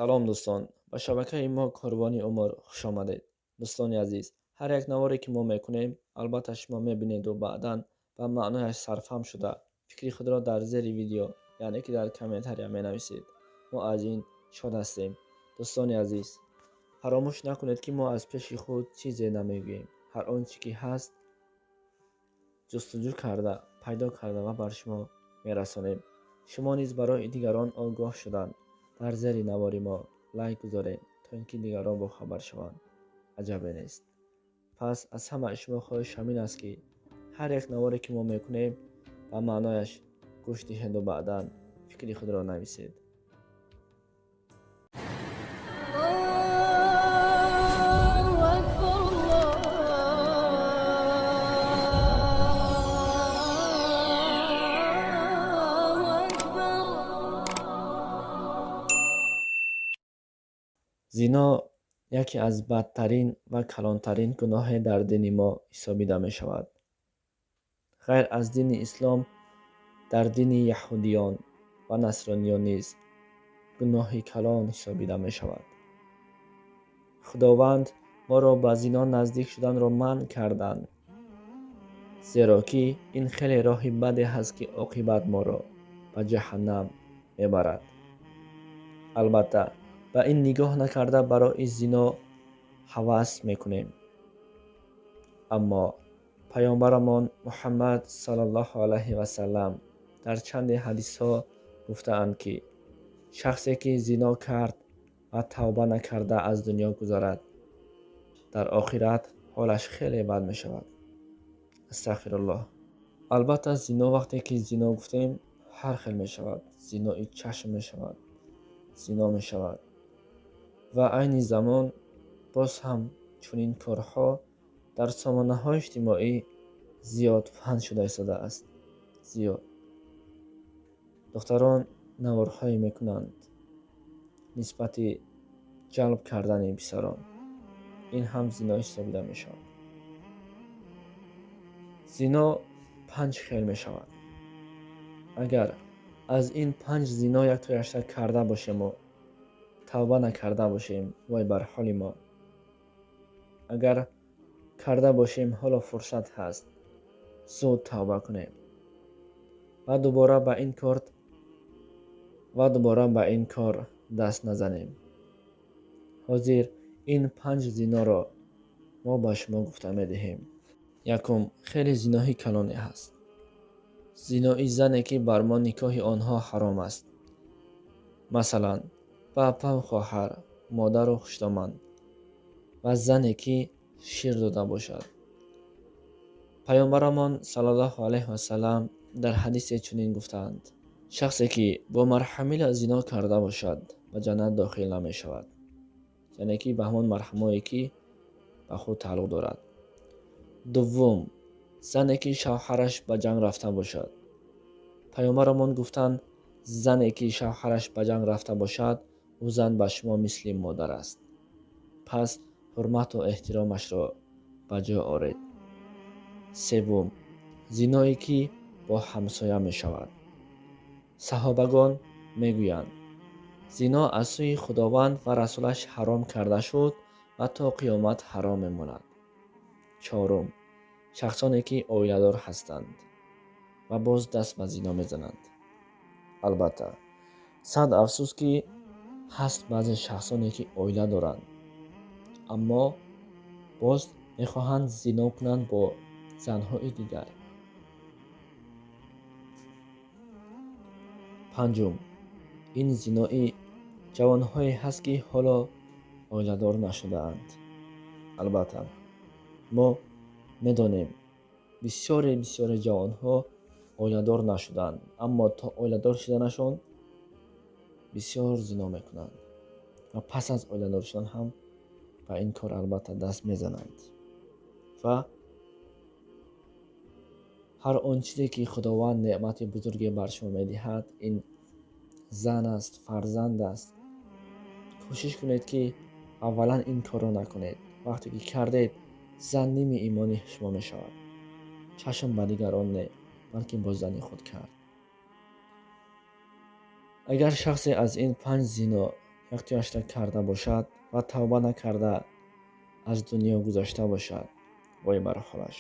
Салом, дӯстон, ба шабакаи мо Корвони Умр хуш омадед. Дӯстони азиз, ҳар як наворе, ки мо мекунем, албатта, шумо мебинеду баъдан ба маънояш сарфаҳм шуда, фикри худро дар зери видео, яъне ки дар комментария менависед. Мо аз ин шод ҳастем. Дӯстони азиз, фаромӯш накунед, ки мо аз пеши худ чизе намегӯем. Ҳар он чӣ ки ҳаст, ҷустуҷӯ карда, пайдо карда ва бар шумо мерасонем. Шумо низ барои дигарон огоҳ шудан дар зери навори мо лайк гузоред, то ин ки дигарон бохабар шаванд. Аҷабе нест. Пас аз ҳамаи шумо хоҳиш ҳамин аст, ки ҳар як наворе, ки мо мекунем, ба маънояш гӯш диҳеду баъдан фикри худро нависед. الله أكبر، الله أكبر. Зино яке аз бадтарин ва калонтарин гуноҳе дар дини мо ҳисобида мешавад. Ғайр аз дини ислом, дар дини яҳудиён ва насрониён низ гуноҳи калон ҳисобида мешавад. Худованд моро ба зино наздик шуданро манъ карданд, зеро ки ин хеле роҳи баде ҳаст, ки оқибат моро ба ҷаҳаннам мебарад. Албатта, ба ин нигоҳ накарда, барои зино ҳавас мекунем, аммо паёмбарамон Муҳаммад саллаллоҳу алайҳи васаллам дар чанде ҳадисҳо гуфтаанд, ки шахсе ки зино кард ва тавба накарда аз дунё гузарад, дар охират ҳолаш хеле бад мешавад. Астағфируллоҳ. Албатта, зино, вақте ки зино гуфтем, ҳар хел мешавад. Зинои чашм мешавад, зино мешавад ва айни замон боз ҳам чунин корҳо дар сомонаҳои иҷтимоӣ зиёд паҳн шуда истодааст. Зиёд духтарон наворҳое мекунанд нисбати ҷалб кардани писарон. Ин ҳам зино ҳисобида мешавад. Зино панҷ хел мешавад. Агар аз ин панҷ зино яктояшта карда бошему тавба накарда бошем, вой бар ҳоли мо. Агар карда бошем, ҳоло фурсат ҳаст, зуд тавба кунем ва дубора ба ин кор даст назанем. Ҳозир ин панҷ зиноро мо ба шумо гуфта медиҳем. Якум, хеле зиноҳи калоне ҳаст: зинои зане, ки бар мо никоҳи онҳо ҳаром аст, масалан, ба апаву хоҳар, модару хуштоманд ва зане, ки шир дода бошад. Паёмбарамон саллаллоҳу алайҳи васаллам дар ҳадисе чунин гуфтаанд: «Шахсе ки бо марҳамила зино карда бошад, ба ҷаннат дохил намешавад», яъне ки ба ҳамон марҳамое, ки ба худ тааллуқ дорад. Дуввум, зане, ки шавҳараш ба ҷанг рафта бошад. Паёмбарамон гуфтанд: «Зане, ки шавҳараш ба ҷанг рафта бошад, ӯ зан ба шумо мисли модар аст, пас ҳурмату эҳтиромашро ба ҷо оред». Севум, зиное, ки бо ҳамсоя мешавад. Саҳобагон мегӯянд: «Зино аз сӯи Худованд ва расулаш ҳаром карда шуд ва то қиёмат ҳаром мемонад». Чорум, шахсоне, ки оиладор ҳастанд ва боз даст ба зино мезананд. Албатта, сад афсӯс, ки ҳаст баъзе шахсоне, ки оила доранд, аммо боз мехоҳанд зино кунанд бо занҳои дигар. Панҷум, ин зинои ҷавонҳое ҳаст, ки ҳоло оиладор нашудаанд. Албатта, мо медонем, бисёре бисёре ҷавонҳо оиладор нашуданд, аммо то оиладор шуданашон бисёр зино мекунанд ва пас аз оиладор шудан ҳам ба ин кор, албатта, даст мезананд. Ва ҳар он чизе, ки Худованд неъмати бузурге бар шумо медиҳад, ин зан аст, фарзанд аст, кӯшиш кунед, ки аввалан ин корро накунед. Вақте ки кардед, зан ними имони шумо мешавад. Чашм ба дигарон не, балки бо зани худ кард. Агар шахсе аз ин панҷ зино Яктояшта карда бошад ва тавба накарда аз дунё гузашта бошад, вой бар ҳолаш.